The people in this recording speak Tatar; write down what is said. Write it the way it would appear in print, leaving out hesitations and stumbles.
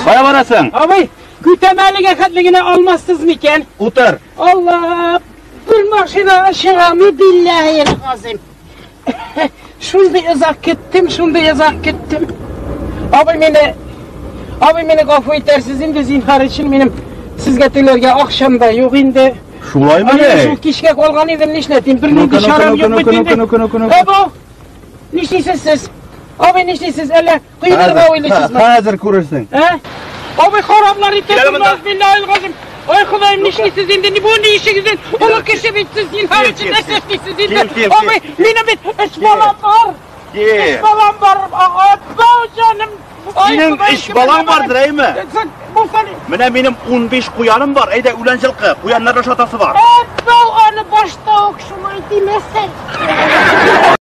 Кая барасың? Абый, Күтәмәлегә хәтле генә алмассыз микән? Утыр. Алла, бер машина чыгамы билләһи газим. Шундый озак көттем, шундый озак көттем. Абый мине Абый мине гафу итәрсез инде, зинһар өчен минем сезгә түләргә акчам да юк инде. Шулаймы Аны шул кичкә калган идем, нишләтим? Бер нинди чарам юк бит инде. Абау, нишлисез сез? Абый, нишлисез? Әллә коенырга уйлыйсызмы? Хәзер күрерсең. Ә? Абый, харамлар итәсең, биллаһил газим. Ай, Ходаем, нишлисез инде? Бу ни ишегез инде? Олы кеше бит сез, зинһар өчен нәрсә эшлисез инде? Абый, минем бит өч балам бар. Өч балам бар. Абау, җаным. Синең өч балаң бардыр, әйме? Менә минем 15 куяным бар. Әйдә, үлән җылкы. Куяннарны ашатасы бар. Абау, аны башта ук шулай димәсәң.